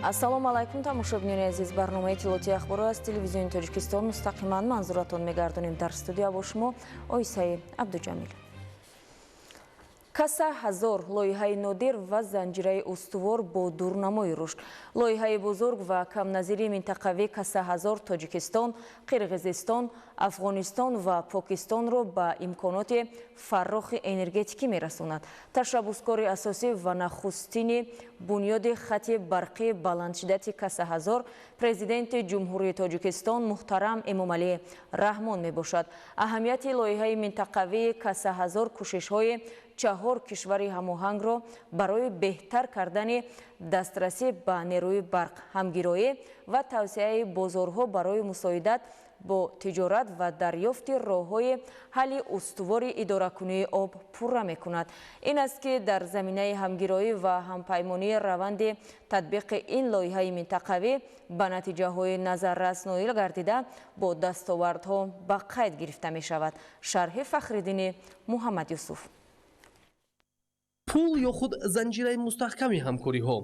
Ассалому алайкум, тамошобинони азиз. Барномаи иттилоотии ахборо аз телевизиони Тоҷикистон мустақиман манзуратон мегардонем. Дар студия бо шумо Оисаи Абдуҷамил. Каса ҳазор лоиҳаи нодир ва занҷираи устувор бо дурнамои рушд. Лоиҳаи бузург ва камназири минтақавӣ Каса ҳазор Тоҷикистон, Қирғизистон, Афғонистон ва Покистонро ба имконоти фаррохи энергетикӣ мерасонад. Ташаббускори асосӣ ва нахустини бунёди хати барқии баландшиддати Каса ҳазор президенти Ҷумҳурии Тоҷикистон муҳтарам Эмомалӣ Раҳмон мебошад. Аҳамияти лоиҳаи минтақавии Каса ҳазор кӯшишҳои чаҳор кишвари ҳамоҳангро барои беҳтар кардани дастрасӣ ба нерӯи барқ, ҳамгироӣ ва тавсеаи бозорҳо барои мусоидат бо тиҷорат ва дарёфти роҳҳои ҳалли устувори идоракунии об пурра мекунад. Ин аст, ки дар заминаи ҳамгироӣ ва ҳампаймонии раванди татбиқи ин лоиҳаи минтақавӣ ба натиҷаҳои назаррас ноил гардида, бо дастовардҳо ба қайд гирифта мешавад. Шарҳи Фахриддини Муҳаммад Юсуф. Пул ё худ занҷираи мустаҳками ҳамкориҳо.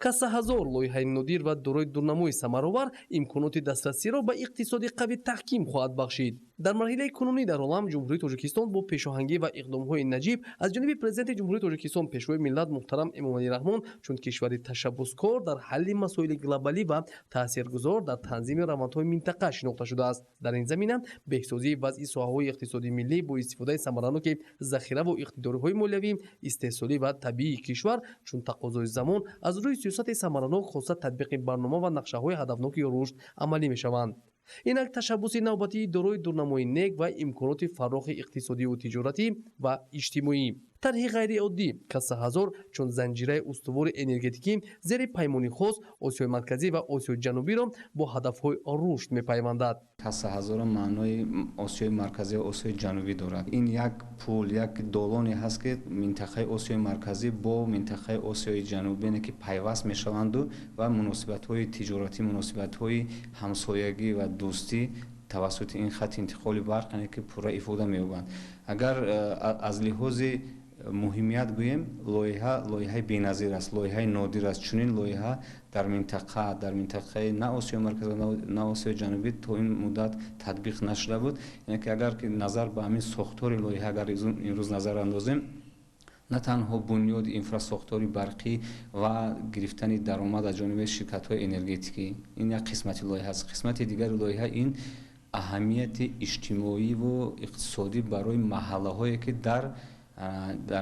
Каса ҳазор лоиҳаи нодир ва дорои дурнамои самаровар имконоти дастрасиро ба иқтисоди қавӣ таҳким хоҳад бахшид. Дар марҳилаи кунунӣ дар олам Ҷумҳурии Тоҷикистон бо пешоҳангӣ ва иқдомҳои наҷиб аз ҷониби президенти Ҷумҳурии Тоҷикистон, пешвои миллат муҳтарам Эмомалӣ Раҳмон, чун кишвари ташаббускор дар ҳалли масоили глобалӣ ва таъсиргузор дар танзими равандҳои минтақа шинохта шудааст. Дар ин замина беҳсозии вазъи соҳаҳои иқтисодии миллӣ бо истифодаи самараноки захираву иқтидориҳои молиявӣ, истеҳсолӣ ва табиии кишвар чун тақозои замон аз рӯи сиёсати самаранок, хоса татбиқи барнома ва нақшаҳои ҳадафноки рушд амалӣ мешаванд. Инак ташаббуси навбатии дорои дурнамои нек ва имконоти фаррохи иқтисодиву тиҷоратӣ ва иҷтимоӣ. Тарҳи ғайриоддӣ Каса ҳазор чун занҷираи устувори энергетикӣ зери паймони хос Осиёи Марказӣ ва Осиёи Ҷанубиро бо ҳадафҳои рушд мепайвандад. Каса ҳазорро маънои Осиёи Марказӣ ва Осиёи Ҷанубӣ дорад. Ин як пул, як долоне ҳаст, ки минтақаи Осиёи Марказӣ бо минтақаи Осиёи Ҷанубӣ, яъне ки пайваст мешаванду ва муносибатҳои тиҷоратӣ, муносибатҳои ҳамсоягӣ ва дӯстӣ тавассути ин хати интиқоли барқ, яъне ки пурра ифода меёбанд. Агар аз лиҳози муҳимият гӯем, лоиҳа лоиҳаи беназир аст, лоиҳаи нодир аст. Чунин лоиҳа дар минтақа, дар минтақаи на Осиёи Марказӣ, на Осиёи Ҷанубӣ то ин муддат татбиқ нашуда буд. Яъне ки агар ки назар ба ҳамин сохтори лоиҳа агар имрӯз назар андозем, на танҳо бунёди инфрасохтори барқӣ ва гирифтани даромад аз ҷониби ширкатҳои энергетикӣ, ин як қисмати лоиҳа аст. Қисмати дигари лоиҳа ин аҳамияти иҷтимоиву иқтисодӣ барои маҳаллаҳое, ки дар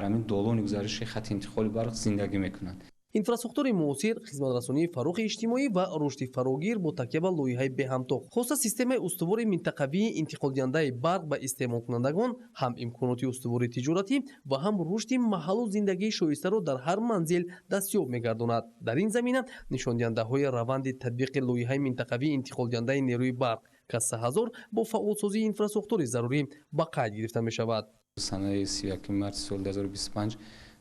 ҳамин долони гузариши хати интиқоли барқ зиндагӣ мекунанд. Инфрасохтори муосир, хизматрасонии фарохи иҷтимоӣ ва рушди фарогир бо такя ба лоиҳаи беҳамто, хоса системаи устувори минтақавии интиқолдиҳандаи барқ ба истеъмолкунандагон ҳам имконоти устувори тиҷоратӣ ва ҳам рушди маҳаллу зиндагии шоистаро дар ҳар манзил дастёб мегардонад. Дар ин замина нишондиҳандаҳои раванди татбиқи лоиҳаи минтақавии интиқолдиҳандаи нерӯи барқ Каса ҳазор бо фаъолсозии инфрасохтори зарурӣ ба қайд гирифта мешавад. Санаи 31 марти соли 2025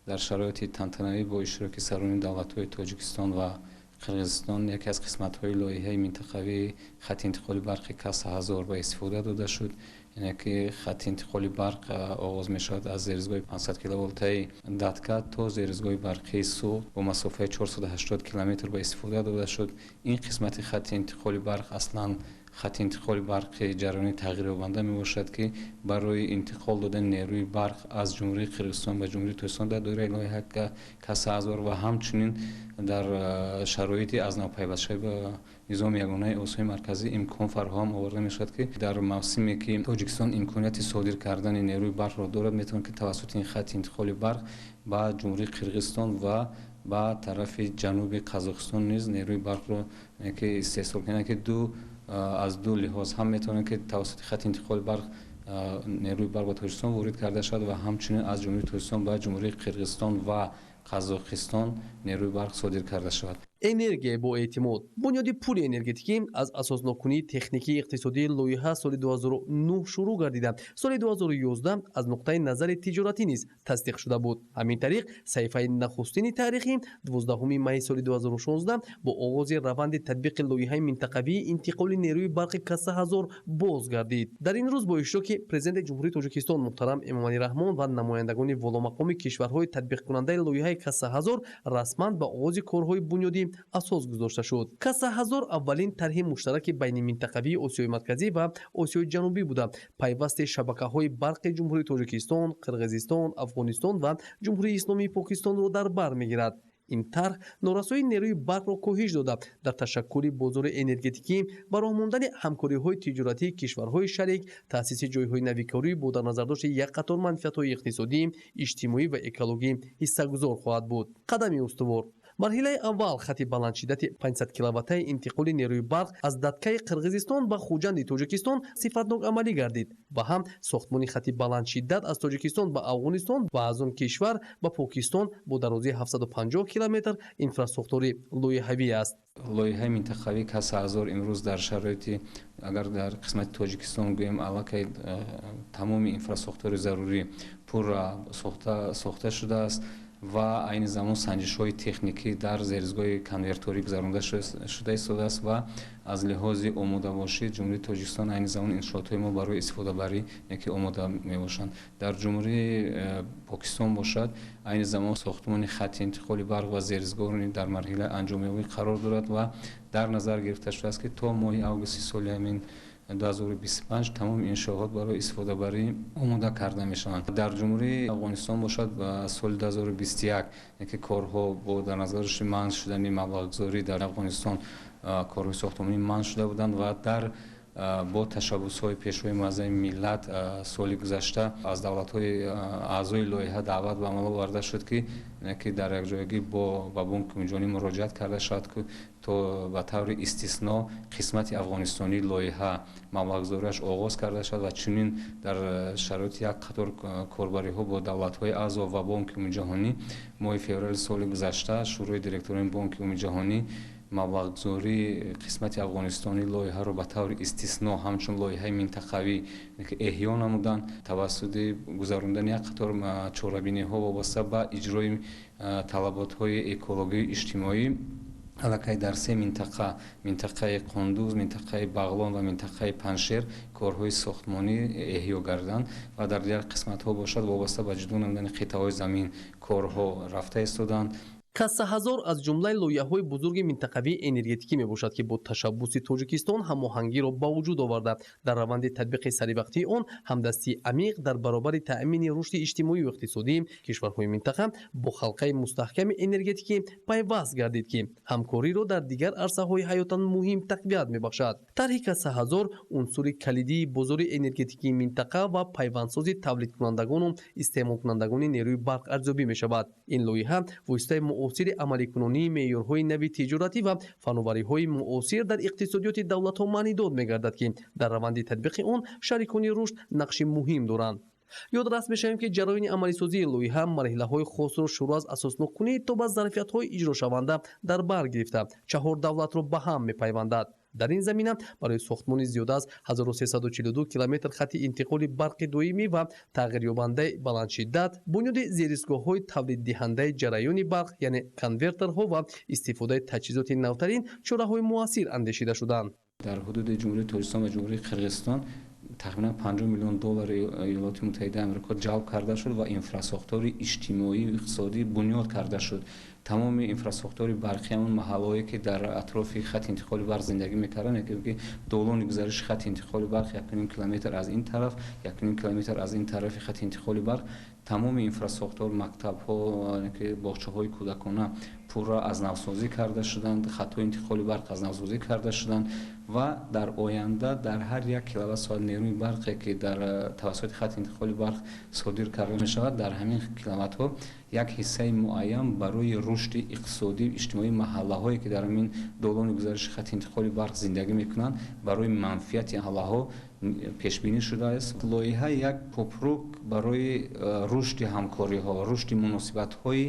дар шароити тантанавӣ бо иштироки сарони давлатҳои Тоҷикистон ва Қирғизистон яке аз қисматҳои лоиҳаи минтақавии хати интиқоли барқи Каса ҳазор ба истифода дода шуд. Яъне ки хати интиқоли барқ оғоз мешавад аз зеризгоҳи 500 киловолтаи Датка то зеризгоҳи барқии Суғд бо масофаи 480 километр ба истифода дода шуд. Ин қисмати хати интиқоли барқ аслан хати интиқоли барқи ҷараёни тағйирёбанда мебошад, ки барои интиқол додани нерӯи барқ аз Ҷумҳурии Қирғизистон ба Ҷумҳурии Тоҷикистон дар доираи лоиҳа Каса ҳазор ва ҳамчунин дар шароити аз навпайвастшавӣ ба низоми ягонаи Осиёи Марказӣ имкон фароҳам оварда мешавад, ки дар мавсиме, ки Тоҷикистон имконияти содир кардани нерӯи барқро дорад, метавонад, ки тавассути ин хати интиқоли барқ ба Ҷумҳурии Қирғизистон ва ба тарафи ҷануби Қазоқистон низ нерӯи барқро ки истеҳсол кунад, ки ду аз ду лиҳоз ҳам метавонад, ки тавассути хати интиқоли барқ нерӯи барқ ба Тоҷикистон ворид карда шавад ва ҳамчунин аз Ҷумҳурии Тоҷикистон ба Ҷумҳурии Қирғизистон ва Қазоқистон нерӯи барқ содир карда шавад. Энергия бо эътимод. Бунёди пули энергетикӣ аз асосноккунии техникии иқтисодии лоиҳа соли 2009 шурӯъ гардида, соли 2011 аз нуқтаи назари тиҷоратӣ низ тасдиқ шуда буд. Ҳамин тариқ, саҳифаи нахустини таърихӣ 12 майи соли 2016 бо оғози раванди татбиқи лоиҳаи минтақавии интиқоли нерӯи барқи Каса ҳазор боз гардид. Дар ин рӯз бо иштироки Президенти Ҷумҳурии Тоҷикистон муҳтарам Эмомалӣ Раҳмон ва намояндагони воломақоми кишварҳои татбиқкунандаи лоиҳаи Каса ҳазор расман ба оғози корҳои бунёдӣ асос гузошта шуд. Каса ҳазор аввалин тарҳи муштараки байниминтақавии Осиёи Марказӣ ва Осиёи Ҷанубӣ буда, пайвасти шабакаҳои барқи Ҷумҳурии Тоҷикистон, Қирғизистон, Афғонистон ва Ҷумҳурии Исломии Покистонро дар бар мегирад. Ин тарҳ норасоии нерӯи барқро коҳиш дода, дар ташаккули бозори энергетикӣ, ба роҳ мондани ҳамкориҳои тиҷоратии кишварҳои шарик, таъсиси ҷойҳои навикорӣ бо дар назардошти як қатор манфиатҳои иқтисодӣ, иҷтимоӣ ва экологӣ ҳиссагузор хоҳад буд. Қадами устувор. Марҳилаи аввал хати баландшиддати 500 киловаттаи интиқоли нерӯи барқ аз Даткаи Қирғизистон ба Хуҷанди Тоҷикистон сифатнок амалӣ гардид ва ҳам сохтмони хати баландшиддат аз Тоҷикистон ба Афғонистон ва аз он кишвар ба Покистон бо дарозии 750 километр инфрасохтори лоиҳавӣ аст. Лоиҳаи минтақавии Каса ҳазор имрӯз дар шароити, агар дар қисмати Тоҷикистон гӯем, аллакай тамоми инфрасохтори зарурӣ пурра сохта шудааст ва айни замон санҷишҳои техникӣ дар зеризгоҳи конверторӣ гузаронда шуда истодааст ва аз лиҳози омодабошӣ Ҷумҳурии Тоҷикистон айни замон иншоотҳои мо барои истифодабарӣ яке омода мебошанд. Дар Ҷумҳурии Покистон бошад, айни замон сохтмони хати интиқоли барқ ва зеризгоҳ дар марҳилаи анҷомёбӣ қарор дорад ва дар назар гирифта шудааст, ки то моҳи августи соли ҳамин 2025 тамоми иншоот барои истифодабарӣ омода карда мешаванд. Дар Ҷумҳурии Афғонистон бошад, соли 2021 яке корҳо бо дар назардошти манъ шудани маблағгузорӣ дар Афғонистон корҳои сохтмонӣ манъ шуда буданд ва дар бо ташаббусҳои Пешвои муаззами миллат соли гузашта аз давлатҳои аъзои лоиҳа даъват ба амал оварда шуд, ки дар якҷоягӣ ба Бонки Умумиҷаҳонӣ муроҷиат карда шавад, ки то ба таври истисно қисмати афғонистонии лоиҳа маблағгузориаш оғоз карда шавад ва чунин дар шароити як қатор корбариҳо бо давлатҳои аъзо ва Бонки Умумиҷаҳонӣ моҳи феврали соли гузашта Шӯрои директорони Бонки Умумиҷаҳонӣ маблағгузории қисмати афғонистонии лоиҳаро ба таври истисно ҳамчун лоиҳаи минтақавӣ эҳё намуданд тавассути гузарондани як қатор чорабиниҳо вобаста ба иҷрои талаботҳои экологию иҷтимоӣ. Аллакай дар се минтақа, минтақаи Қундуз, минтақаи Бағлон ва минтақаи Панҷшер корҳои сохтмонӣ эҳё гарданд ва дар дигар қисматҳо бошад, вобаста ба ҷудо намудани қитъаҳои замин корҳо рафта истоданд. Каса ҳазор аз ҷумлаи лоиҳаҳои бузурги минтақавии энергетикӣ мебошад, ки бо ташаббуси Тоҷикистон ҳамоҳангиро ба вуҷуд оварда, дар раванди татбиқи саривақтии он ҳамдастии амиқ дар баробари таъмини рушди иҷтимоию иқтисодӣ кишварҳои минтақа бо халқаи мустаҳками энергетикӣ пайваст гардид, ки ҳамкориро дар дигар арсаҳои ҳаётан муҳим тақвият мебахшад. Тарҳи Каса ҳазор унсури калидии бозори энергетикии минтақа ва пайвандсози тавлидкунандагону истеъмолкунандагони нерӯи барқ арзёбӣ мешавад. Ин лоиҳа воситаи муосири амаликунонии меъёрҳои нави тиҷоратӣ ва фановариҳои муосир дар иқтисодиёти давлатҳо маънидод мегардад, ки дар раванди татбиқи он шарикони рушд нақши муҳим доранд. Ёдрас мешавем, ки ҷараёни амалисозии лоиҳа марҳилаҳои хосро шурӯъ аз асосноккунӣ то ба зарфиятҳои иҷрошаванда дар бар гирифта, чаҳор давлатро ба ҳам мепайвандад. Дар ин замина барои сохтмони зиёда аз 1342 километр хати интиқоли барқи доимӣ ва тағйирёбандаи баландшиддат, бунёди зеристгоҳҳои тавлиддиҳандаи ҷараёни барқ, яъне конвертерҳо ва истифодаи таҷҳизоти навтарин чораҳои муассир андешида шуданд. Дар ҳудуди Ҷумҳурии Тоҷикистон ва Ҷумҳурии Қирғизистон тақрибан 50 миллион доллари Иёлоти Муттаҳидаи Амрико ҷалб карда шуд ва инфрасохтори иҷтимоию иқтисодӣ бунёд карда шуд. Тамоми инфрасохтори барқи ҳамон маҳаллаҳое, ки дар атрофи хати интиқоли барқ зиндагӣ мекарданд, яке ки долони гузариши хати интиқоли барқ 1,5 километр аз ин тараф, 1,5 километр аз ин тарафи хати интиқоли барқ, тамоми инфрасохтор, мактабҳо, боғчаҳои кӯдакона пурра аз навсозӣ карда шуданд, хатҳои интиқоли барқ аз навсозӣ карда шуданд ва дар оянда дар ҳар як киловатт соат нерӯи барқе, ки дар тавассути хати интиқоли барқ содир карда мешавад, дар ҳамин киловаттҳо як ҳиссаи муайян барои рушди иқтисодию иҷтимоии маҳаллаҳое, ки дар ҳамин долони гузариши хати интиқоли барқ зиндагӣ мекунанд, барои манфиати маҳаллаҳо пешбинӣ шудааст. Лоиҳа як кӯпрук барои рушди ҳамкориҳо, рушди муносибатҳои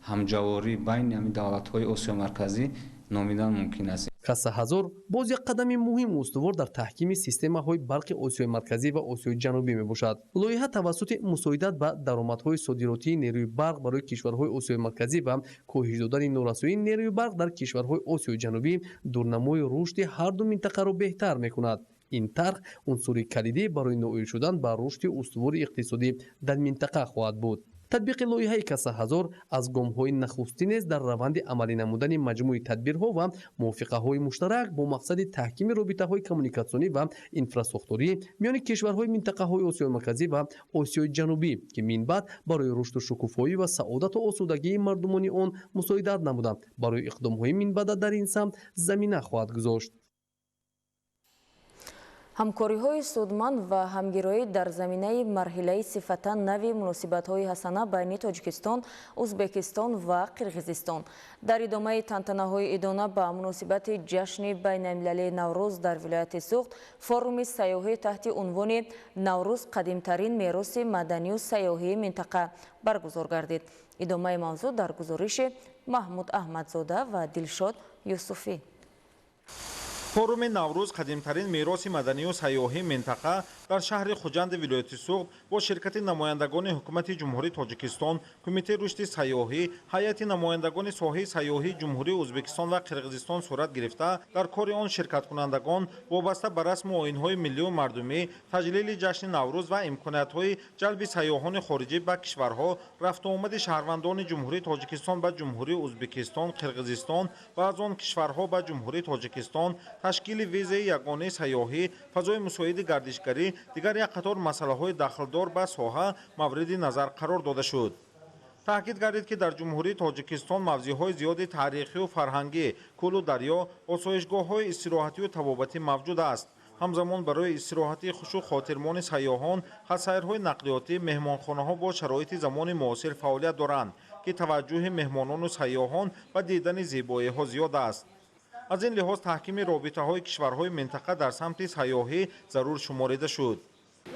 ҳамҷаворӣ байни ҳамин давлатҳои Осиёи Марказӣ Номидан мумкин аст. Каса ҳазор боз як қадами муҳиму устувор дар таҳкими системаҳои барқи Осиёи Марказӣ ва Осиёи Ҷанубӣ мебошад. Лоиҳа тавассути мусоидат ба даромадҳои содиротии нерӯи барқ барои кишварҳои Осиёи Марказӣ ва коҳиш додани норасоии нерӯи барқ дар кишварҳои Осиёи Ҷанубӣ дурнамои рушди ҳарду минтақаро беҳтар мекунад. Ин тарҳ унсури калидӣ барои ноил шудан ба рушди устувори иқтисодӣ дар минтақа хоҳад буд. Татбиқи лоиҳаи Каса ҳазор аз гомҳои нахустинест дар раванди амалӣ намудани маҷмӯи тадбирҳо ва мувофиқаҳои муштарак бо мақсади таҳкими робитаҳои коммуникатсионӣ ва инфрасохторӣ миёни кишварҳои минтақаҳои Осиёи Марказӣ ва Осиёи Ҷанубӣ, ки минбаъд барои рушду шукуфоӣ ва саодату осудагии мардумони он мусоидат намуда, барои иқдомҳои минбаъда дар ин самт замина хоҳад гузошт. Ҳамкориҳои судманд ва ҳамгироӣ дар заминаи марҳилаи сифатан нави муносибатҳои ҳасана байни Тоҷикистон, Узбекистон ва Қирғизистон. Дар идомаи тантанаҳои идона ба муносибати ҷашни байналмилалии Наврӯз дар вилояти Суғд форуми сайёҳӣ таҳти унвони Наврӯз қадимтарин мероси маданию сайёҳии минтақа баргузор гардид. Идомаи мавзӯъ дар гузориши Маҳмуд Аҳмадзода ва Дилшод Юсуфӣ. Форуми Наврӯз қадимтарин мероси маданию сайёҳии минтақа дар шаҳри Хуҷанди вилояти Суғд бо ширкати намояндагони ҳукумати Ҷумҳурии Тоҷикистон, Кумитаи рушди сайёҳӣ, ҳайати намояндагони соҳаи сайёҳии Ҷумҳурии Ӯзбекистон ва Қирғизистон сурат гирифта, дар кори он ширкаткунандагон вобаста ба расму оинҳои миллию мардумӣ, таҷлили ҷашни Наврӯз ва имкониятҳои ҷалби сайёҳони хориҷӣ ба кишварҳо, рафтуомади шаҳрвандони Ҷумҳурии Тоҷикистон ба Ҷумҳурии Ӯзбекистон, Қирғизистон ва аз он кишварҳо ба Ҷумҳурии Тоҷикистон, ташкили визаи ягонаи сайёҳӣ, фазои мусоиди гардишгарӣ, дигар як қатор масъалаҳои дахлдор ба соҳа мавриди назар қарор дода шуд. Таъкид гардид, ки дар Ҷумҳурии Тоҷикистон мавзеъҳои зиёди таърихию фарҳангӣ, кӯлу дарё, осоишгоҳҳои истироҳатию табобатӣ мавҷуд аст. Ҳамзамон барои истироҳати хушу хотирмони сайёҳон хатсайрҳои нақлиётӣ, меҳмонхонаҳо бо шароити замони муосир фаъолият доранд, ки таваҷҷӯҳи меҳмонону сайёҳон ба дидани зебоиҳо зиёд аст. Аз ин лиҳоз таҳкими робитаҳои кишварҳои минтақа дар самти сайёҳӣ зарур шуморида шуд.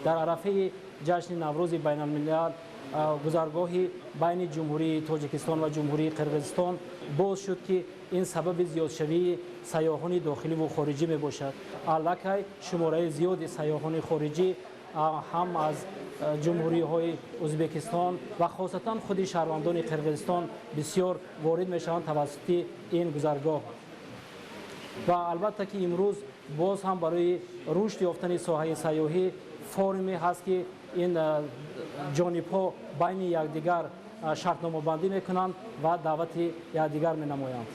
Дар арафаи ҷашни Наврӯзи байналмилал гузаргоҳи байни Ҷумҳурии Тоҷикистон ва Ҷумҳурии Қирғизистон боз шуд, ки ин сабаби зиёдшавии сайёҳони дохиливу хориҷӣ мебошад. Аллакай шумораи зиёди сайёҳони хориҷӣ ҳам аз ҷумҳуриҳои Ӯзбекистон ва хосатан худи шаҳрвандони Қирғизистон бисёр ворид мешаванд тавассути ин гузаргоҳ. Ва албатта ки имрӯз боз ҳам барои рушд ёфтани соҳаи сайёҳӣ форуме ҳаст, ки ин ҷонибҳо байни якдигар шартномабандӣ мекунанд ва даъвати якдигар менамоянд.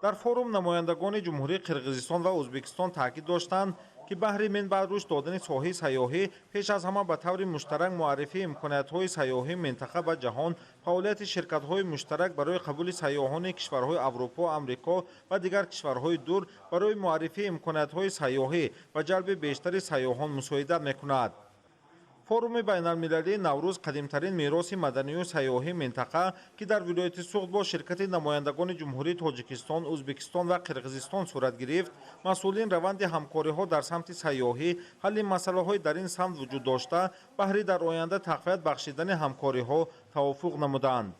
Дар форум намояндагони Ҷумҳурии Қирғизистон ва Ӯзбекистон таъкид доштанд, ки баҳри минбаъд рушд додани соҳаи сайёҳӣ пеш аз ҳама ба таври муштарак муаррифии имкониятҳои сайёҳии минтақа ба ҷаҳон, фаъолияти ширкатҳои муштарак барои қабули сайёҳони кишварҳои Аврупо, Амрико ва дигар кишварҳои дур барои муаррифии имкониятҳои сайёҳӣ ва ҷалби бештари сайёҳон мусоидат мекунад. Форуми байналмилалии Наврӯз қадимтарин мероси маданию сайёҳии минтақа, ки дар вилояти Суғд бо ширкати намояндагони Ҷумҳурии Тоҷикистон, Ӯзбекистон ва Қирғизистон сурат гирифт, масъулин раванди ҳамкориҳо дар самти сайёҳӣ, ҳалли масъалаҳои дар ин самт вуҷуд дошта, баҳри дар оянда тақвият бахшидани ҳамкориҳо тавофуқ намуданд.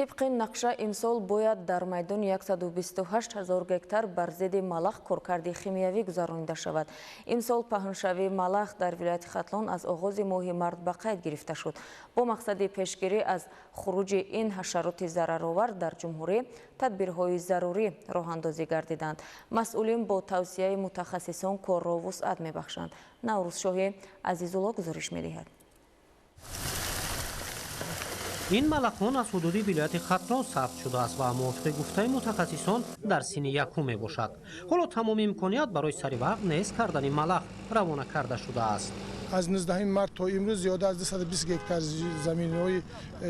Тибқи нақша имсол бояд дар майдони 128 ҳазор гектар бар зидди малах коркарди химиявӣ гузаронида шавад. Имсол паҳншавии малах дар вилояти Хатлон аз оғози моҳи март ба қайд гирифта шуд. Бо мақсади пешгирӣ аз хуруҷи ин ҳашароти зараровар дар ҷумҳурӣ тадбирҳои зарурӣ роҳандозӣ гардиданд. Масъулин бо тавсияи мутахассисон корро вусъат мебахшанд. Наврӯзшоҳи Азизулло гузориш медиҳад. Ин малахон аз ҳудуди вилояти Хатлон сабт шудааст ва мувофиқи гуфтаи мутахассисон дар синни якум мебошад. Ҳоло тамоми имконият барои сари вақт нест кардани малах равона карда шудааст. Аз 19 март то имрӯз зиёда аз 220 гектар заминҳои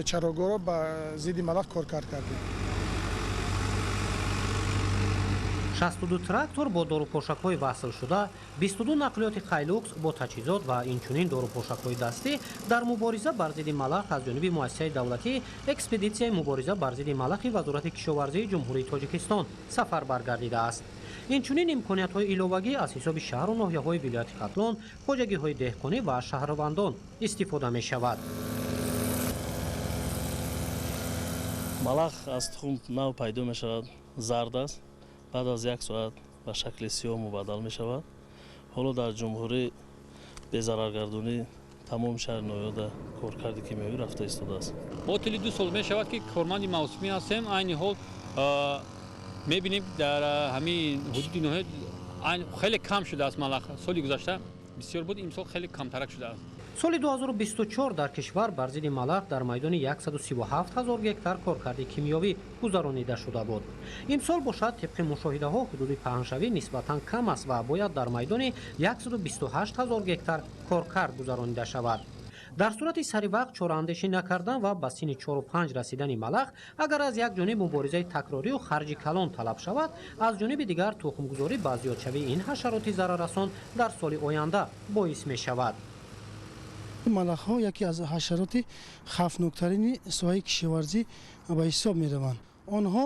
чарогоҳро ба зидди малах коркард кардем. 62 трактор бо дорупошакҳои васлшуда, 22 нақлиёти хайлукс бо таҷҳизот ва инчунин дорупошакҳои дастӣ дар мубориза бар зидди малах аз ҷониби муассисаи давлатӣ экспедитсияи мубориза бар зидди малахи Вазорати кишоварзии Ҷумҳурии Тоҷикистон сафарбар гардидааст. Инчунин имкониятҳои иловагӣ аз ҳисоби шаҳру ноҳияҳои вилояти Хатлон, хоҷагиҳои деҳқонӣ ва шаҳрвандон истифода мешавад. Малах аз тухм нав пайдо мешавад, зард аст, баъд аз як соат ба шакли сиёҳ мубаддал мешавад. Ҳоло дар ҷумҳурӣ безараргардонӣ тамоми шаҳри ноҳияда коркарди кимиёвӣ рафта истодааст. Мо тӯли 2 сол мешавад, ки корманди мавсумӣ ҳастем. Айни ҳол мебинем, дар ҳамин ҳудуди ноҳия хеле кам шудааст малах. Соли гузашта бисёр буд, имсол хеле камтарак шудааст. Соли 2024 дар кишвар бар зидди малах дар майдони 137 ҳазор гектар коркарди кимиёвӣ гузаронида шуда буд. Имсол бошад, тибқи мушоҳидаҳо, ҳудуди паҳншавӣ нисбатан кам аст ва бояд дар майдони 128 ҳазор гектар коркард гузаронида шавад. Дар сурати саривақт чораандешӣ накардан ва ба синни 4-5 расидани малах, агар аз як ҷониб муборизаи такрорию харҷи калон талаб шавад, аз ҷониби дигар тухмгузорӣ ба зиёдшавии ин ҳашароти зараррасон дар соли оянда боис мешавад. Малахҳо яке аз ҳашароти хавфноктарини соҳаи кишоварзӣ ба ҳисоб мераванд. Онҳо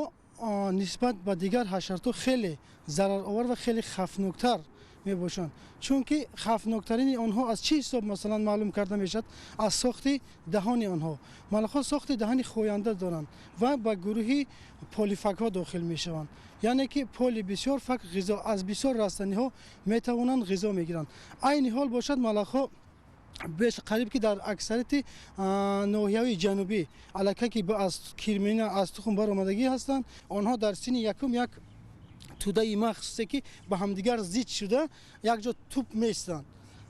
нисбат ба дигар ҳашаротҳо хеле зараровар ва хеле хавфноктар мебошанд, чунки хавфноктарини онҳо аз чӣ ҳисоб масалан маълум карда мешавад? Аз сохти даҳони онҳо. Малахҳо сохти даҳани хоянда доранд ва ба гурӯҳи полифагҳо дохил мешаванд, яъне ки поли бисёр фак ғизо аз бисёр растаниҳо метавонанд ғизо мегиранд. Айни ҳол бошад, малахҳо қариб ки дар аксарияти ноҳияҳои ҷанубӣ аллакай ки аз кирмина аз тухм баромадагӣ ҳастанд. Онҳо дар синни якум як тӯдаи махсусе ки ба ҳамдигар зид шуда якҷо туп меистанд.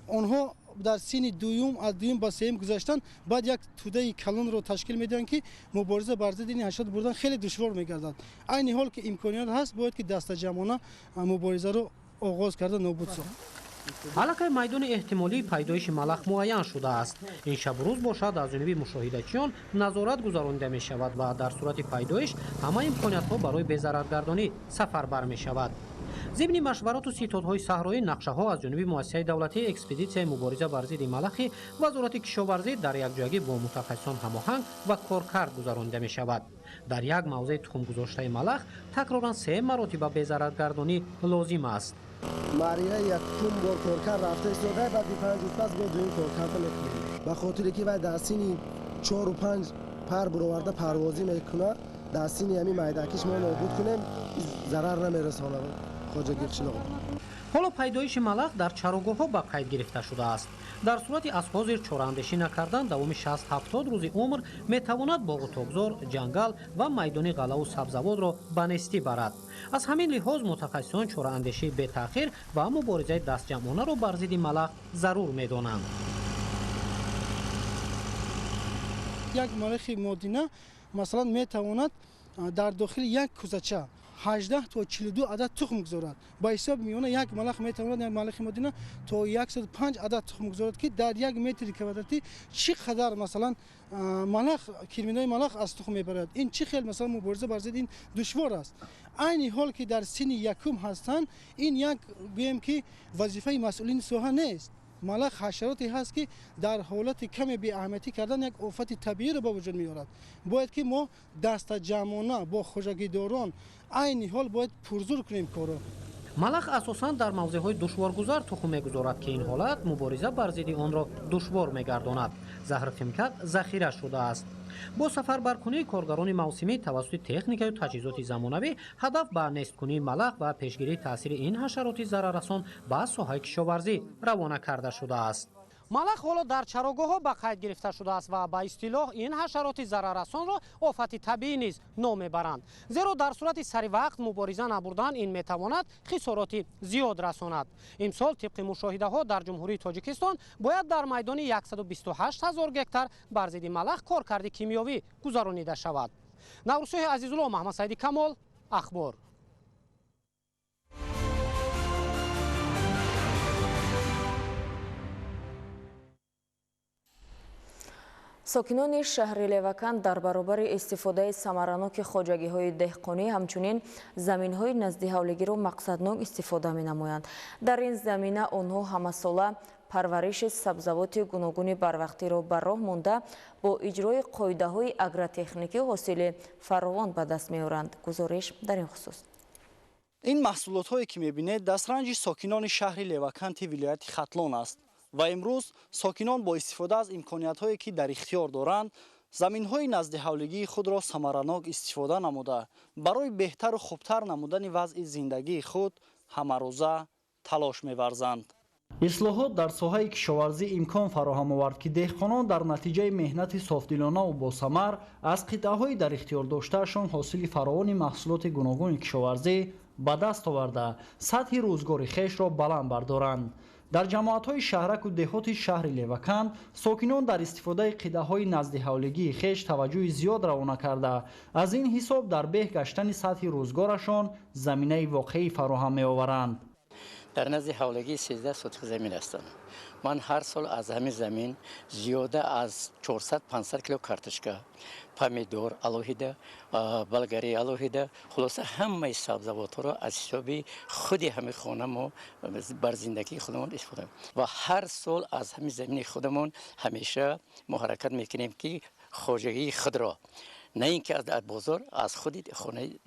Онҳо дар синни дуюм, аз дуюм ба сеюм гузаштан, баъд як тӯдаи калонро ташкил медиҳанд, ки мубориза бар зидди ин ҳашарот бурдан хеле душвор мегардад. Айни ҳол ки имконият ҳаст, бояд ки дастаҷамъона муборизаро оғоз карда нобуд сохт. Аллакай майдони эҳтимолии пайдоиши малах муайян шудааст. Ин шабу рӯз бошад, аз ҷониби мушоҳидачиён назорат гузаронида мешавад ва дар сурати пайдоиш ҳама имкониятҳо барои безараргардонӣ сафарбар мешавад. Зимни машварату ситодҳои саҳроӣ нақшаҳо аз ҷониби муассисаи давлатии экспедитсияи мубориза бар зидди малахи Вазорати кишоварзӣ дар якҷоягӣ бо мутахассисон ҳамоҳанг ва коркард гузаронида мешавад. Дар як мавзеи тухмгузоштаи малах такроран 3 маротиба безараргардонӣ лозим аст. Марҳилаи якум бор коркард рафта истода, баъди 5 рӯз пас бо дуюм коркарда мекунем. Ба хотире ки вай дар синни 4-5 пар буроварда парвозӣ мекунад, дар синни ҳамин майдакиш мо нобуд кунем, зарар намерасонад хоҷагии қишлоқ. Ҳоло пайдоиши малах дар чарогоҳҳо ба қайд гирифта шудааст. Дар сурати аз ҳозир чораандешӣ накардан, давоми 60-70 рӯзи умр метавонад боғу токзор, ҷангал ва майдони ғаллаву сабзавотро ба нестӣ барад. Аз ҳамин лиҳоз мутахассисон чораандешии бетаъхир ва муборизаи дастҷамъонаро бар зидди малах зарур медонанд. Як малахи модина масалан метавонад дар дохили як кӯзача 18 то 42 адад тухм гузорад. Ба ҳисоби миёна як малах метавонад, як малахи модина то 105 адад тухм гузорад, ки дар як метри квадратӣ чӣ қадар масалан малах, кирминаи малах аз тухм мебарад. Ин чӣ хел масалан мубориза бар зидди ин душвор аст. Айни ҳол ки дар синни якум ҳастанд, ин як гӯем ки вазифаи масъулини соҳа нест. Малах ҳашароте ҳаст, ки дар ҳолати каме беаҳамиятӣ кардан як офати табииро ба вуҷуд меорад. Бояд ки мо дастаҷамъона бо хоҷагидорон айни ҳол бояд пурзур кунем корро. Малах асосан дар мавзеъҳои душворгузар тухм мегузорад, ки ин ҳолат мубориза бар зидди онро душвор мегардонад. Заҳрхимикат захира шудааст. Бо сафарбаркунии коргарони мавсимӣ тавассути техникаю таҷҳизоти замонавӣ ҳадаф ба несткунии малах ва пешгирии таъсири ин ҳашароти зараррасон ба соҳаи кишоварзӣ равона карда шудааст. Малах ҳоло дар чарогоҳҳо ба қайд гирифта шудааст ва ба истилоҳ ин ҳашароти зараррасонро офати табиӣ низ ном мебаранд. Зеро дар сурати саривақт мубориза набурдан ин метавонад хисороти зиёд расонад. Имсол тибқи мушоҳидаҳо дар Ҷумҳурии Тоҷикистон бояд дар майдони 128 ҳазор гектар бар зидди малах коркарди кимиёвӣ гузаронида шавад. Наврӯзшоҳи Азизулло, Маҳмадсаиди Камол, Ахбор. Сокинони шаҳри Леваканд дар баробари истифодаи самараноки хоҷагиҳои деҳқонӣ ҳамчунин заминҳои наздиҳавлигиро мақсаднок истифода менамоянд. Дар ин замина онҳо ҳамасола парвариши сабзавоти гуногуни барвақтиро ба роҳ монда бо иҷрои қоидаҳои агротехникӣ ҳосили фаровон ба даст меоранд. Гузориш дар ин хусус. Ин маҳсулотҳое ки мебинед дастранҷи сокинони шаҳри Леваканти вилояти Хатлон аст. Ва имрӯз сокинон бо истифода аз имкониятҳое ки дар ихтиёр доранд, Заминҳои наздиҳавлигии худро самаранок истифода намуда, барои беҳтару хубтар намудани вазъи зиндагии худ ҳамарӯза талош меварзанд. Ислоҳот дар соҳаи кишоварзӣ имкон фароҳам овард, ки деҳқонон дар натиҷаи меҳнати софдилонаву босамар аз қитъаҳои дар ихтиёр доштаашон ҳосили фаровони маҳсулоти гуногуни кишоварзӣ ба даст оварда, сатҳи рӯзгори хешро баланд бардоранд. Дар ҷамоатҳои шаҳраку деҳоти шаҳри Леваканд сокинон дар истифодаи қитъаҳои наздиҳавлигии хеш таваҷҷӯҳи зиёд равона карда, аз ин ҳисоб дар беҳ гаштани сатҳи рӯзгорашон заминаи воқеӣ фароҳам меоваранд. Дар назди ҳавлигӣ 13 сотих замин ҳастанд. Ман ҳар сол аз ҳамин замин зиёда аз 400-500 кило картошка, помидор алоҳида, болгари алоҳида, хулоса ҳамаи сабзавотҳоро аз ҳисоби худи ҳамин хона мо бар зиндагии худамон истифода ва ҳар сол аз ҳамин замини худамон ҳамеша мо ҳаракат мекунем, ки хоҷагии худро на ин ки аз бозор, аз худи хонаи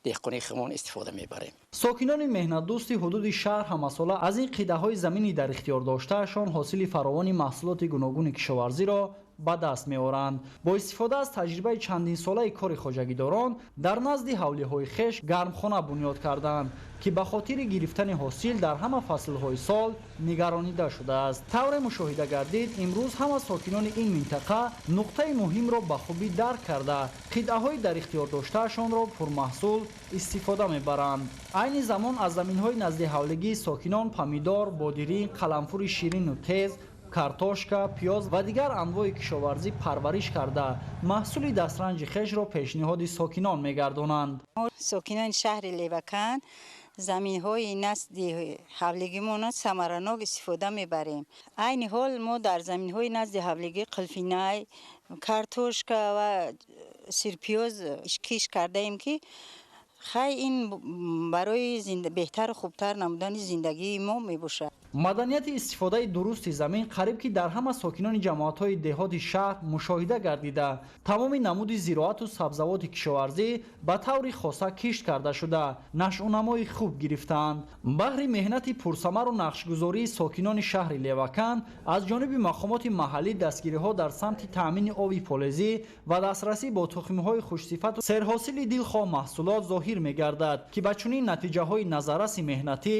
деҳқонии худамон истифода мебарем. Сокинони меҳнатдӯсти ҳудуди шаҳр ҳамасола аз ин қитъаҳои замини дар ихтиёр доштаашон ҳосили фаровони маҳсулоти гуногуни кишоварзиро ба даст меоранд. Бо истифода аз таҷрибаи чандинсолаи кори хоҷагидорон дар назди ҳавлиҳои хеш гармхона бунёд карданд, ки ба хотири гирифтани ҳосил дар ҳама фаслҳои сол нигаронида шудааст. Тавре мушоҳида гардид, имрӯз ҳама сокинони ин минтақа нуқтаи муҳимро ба хубӣ дарк карда, қитъаҳои дар ихтиёр доштаашонро пурмаҳсул истифода мебаранд. Айни замон аз заминҳои наздиҳавлигии сокинон помидор, бодиринг, қаламфури ширину тез, картошка, пиёз ва дигар анвои кишоварзӣ парвариш карда, маҳсули дастранҷи хешро пешниҳоди сокинон мегардонанд. Сокинони шаҳри Леваканд заминҳои назди ҳавлигимонро самаранок истифода мебарем. Айни ҳол мо дар заминҳои назди ҳавлигӣ қулфинай, картошка ва сирпиёз кишт кардаем, ки хай ин барои беҳтару хубтар намудани зиндагии мо мебошад. Маданияти истифодаи дурусти замин қариб ки дар ҳама сокинони ҷамоатҳои деҳоти шаҳр мушоҳида гардида, тамоми намуди зироату сабзавоти кишоварзӣ ба таври хоса кишт карда шуда, нашъунамои хуб гирифтаанд. Баҳри меҳнати пурсамару нақшгузории сокинони шаҳри Леваканд аз ҷониби мақомоти маҳаллӣ дастгириҳо дар самти таъмини оби полезӣ ва дастрасӣ бо тухмиҳои хушсифату серҳосили дилхоҳ маҳсулот зоҳир мегардад, ки ба чунин натиҷаҳои назарраси меҳнатӣ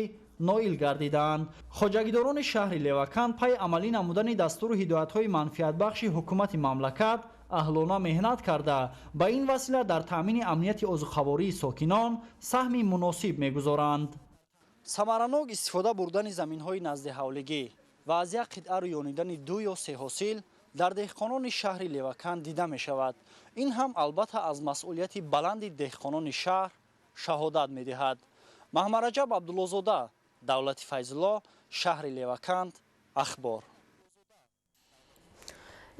ноил гардидаанд. Хоҷагидорони шаҳри Леваканд пайи амалӣ намудани дастуру ҳидоятҳои манфиатбахши ҳукумати мамлакат аҳлона меҳнат карда, ба ин васила дар таъмини амнияти озуқавории сокинон саҳми муносиб мегузоранд. Самаранок истифода бурдани заминҳои наздиҳавлигӣ ва аз як қитъа рӯёнидани ду ё се ҳосил дар деҳқонони шаҳри Леваканд дида мешавад. Ин ҳам албатта аз масъулияти баланди деҳқонони шаҳр шаҳодат медиҳад. Маҳмараҷаб Абдуллозода, Давлати Файзулло, шаҳри Леваканд, Ахбор.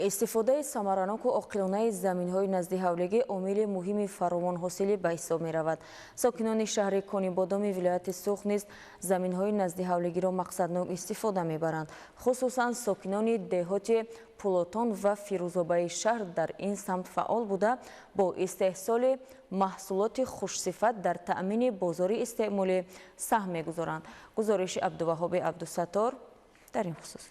Истифодаи самараноку оқилонаи заминҳои наздиҳавлигӣ омили муҳими фаровонҳосилӣ ба ҳисоб меравад. Сокинони шаҳри Конибодоми вилояти Суғд низ заминҳои наздиҳавлигиро мақсаднок истифода мебаранд. Хусусан сокинони деҳоти Пулотон ва Фирӯзобаи шаҳр дар ин самт фаъол буда, бо истеҳсоли маҳсулоти хушсифат дар таъмини бозори истеъмолӣ саҳм мегузоранд. Гузориши Абдуваҳоби Абдусаттор дар ин хусус.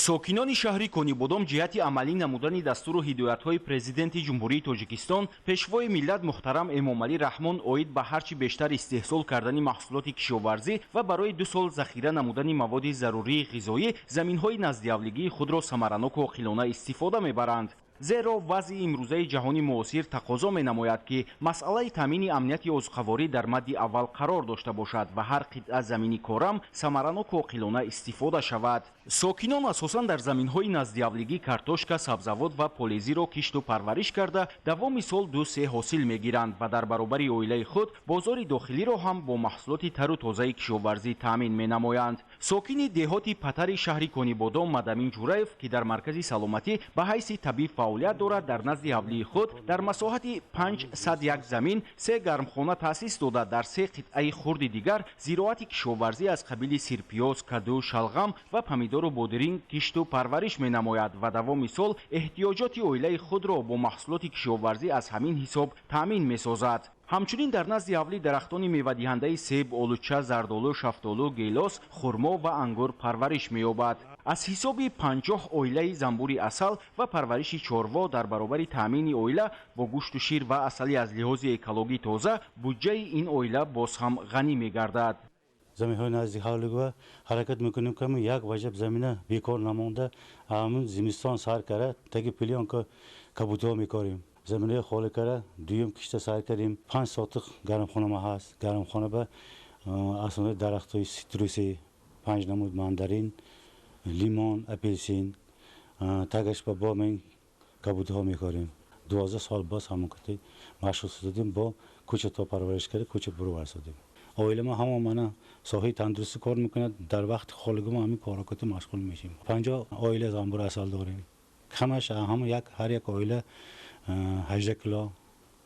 Сокинони шаҳри Конибодом ҷиҳати амалӣ намудани дастуру ҳидоятҳои Президенти Ҷумҳурии Тоҷикистон, Пешвои миллат муҳтарам Эмомалӣ Раҳмон оид ба ҳарчи бештар истеҳсол кардани маҳсулоти кишоварзӣ ва барои 2 сол захира намудани маводи зарурии ғизоӣ заминҳои наздиҳавлигии худро самараноку оқилона истифода мебаранд. Зеро вазъи имрӯзаи ҷаҳони муосир тақозо менамояд, ки масъалаи таъмини амнияти озуқаворӣ дар мадди аввал қарор дошта бошад ва ҳар қитъа замини корам самараноку оқилона истифода шавад. Сокинон асосан дар заминҳои наздиҳавлигӣ картошка, сабзавот ва полезиро кишту парвариш карда, давоми сол 2-3 ҳосил мегиранд ва дар баробари оилаи худ бозори дохилиро ҳам бо маҳсулоти тару тозаи кишоварзӣ таъмин менамоянд. Сокини деҳоти Патари шаҳри Конибодом Мадамин Ҷураев, ки дар маркази саломатӣ ба ҳайси табиб фаъолият дорад, дар назди ҳавлии худ дар масоҳати 501 замин 3 гармхона таъсис дода, дар 3 қитъаи хурди дигар зироати кишоварзӣ аз қабили сирпиёз, каду, шалғам ва помидору бодиринг кишту парвариш менамояд ва давоми сол эҳтиёҷоти оилаи худро бо маҳсулоти кишоварзӣ аз ҳамин ҳисоб таъмин месозад. Ҳамчунин дар назди ҳавлӣ дарахтони мевадиҳандаи себ, олуча, зардолу, шафтолу, гелос, хурмо ва ангур парвариш меёбад. Аз ҳисоби 50 оилаи занбури асал ва парвариши чорво дар баробари таъмини оила бо гӯшту шир ва асали аз лиҳози экологӣ тоза, буҷаи ин оила боз ҳам ғанӣ мегардад. Заминҳои назди ҳавлига ҳаракат мекунем, ки як ваҷаб замина бекор намонда, ҳамун зимистон сар кара таги плёнка кабудиҳо мекорем. Заминаи холӣ кара дуюм кишта сар кардем. 5 сотиқ гармхонама ҳаст. Гармхона ба асонаи дарахтҳои ситруси, 5 намуд мандарин, лимон, апелсин, тагаш ба бо мен кабудиҳо мекорем. 12 сол боз ҳамон кати машғул шудем, бо кӯчато парвариш карда, кӯча бурувар содем. Оила ма ҳама мана соҳаи тандурустӣ кор мекунад. Дар вақти холигӣ мо ҳамин корҳо кати машғул мешем. 50 оила занбур асал дорем. Камаш ҳама як ҳар як оила 18 кило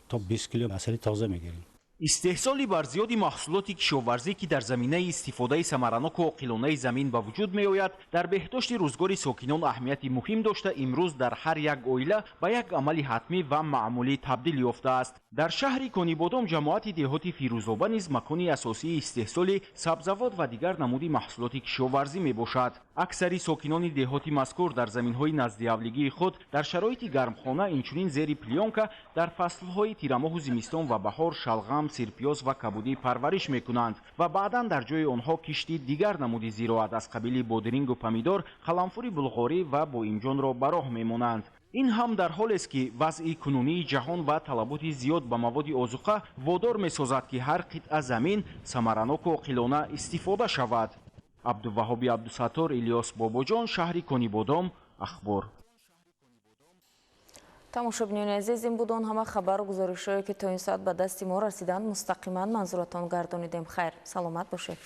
то 20 кило асали тоза мегирем. Истеҳсоли барзиёди маҳсулоти кишоварзӣ, ки дар заминаи истифодаи самараноку оқилонаи замин ба вуҷуд меояд, дар беҳдошти рӯзгори сокинон аҳамияти муҳим дошта, имрӯз дар ҳар як оила ба як амали ҳатмӣ ва маъмулӣ табдил ёфтааст. Дар шаҳри Конибодом ҷамоати деҳоти Фирӯзоба низ макони асосии истеҳсоли сабзавот ва дигар намуди маҳсулоти кишоварзӣ мебошад. Аксари сокинони деҳоти мазкур дар заминҳои наздиҳавлигии худ дар шароити гармхона, инчунин зери плёнка дар фаслҳои тирамоҳу зимистон ва баҳор шалғам, сирпиёз ва кабудӣ парвариш мекунанд ва баъдан дар ҷои онҳо кишти дигар намуди зироат аз қабили бодирингу помидор, қаламфури булғорӣ ва боимҷонро ба роҳ мемонанд. Ин ҳам дар ҳолест, ки вазъи кунунии ҷаҳон ва талаботи зиёд ба маводи озуқа водор месозад, ки ҳар қитъа замин самараноку оқилона истифода шавад. Абдуваҳоби Абдусаттор, Илёс Бобоҷон, шаҳри Конибодом, Ахбор. Тамошобинони азиз, ин буд он ҳама хабару гузоришҳое, ки то ин соат ба дасти мо расиданд. Мустақиман манзуратон гардонидем. Хайр, саломат бошед.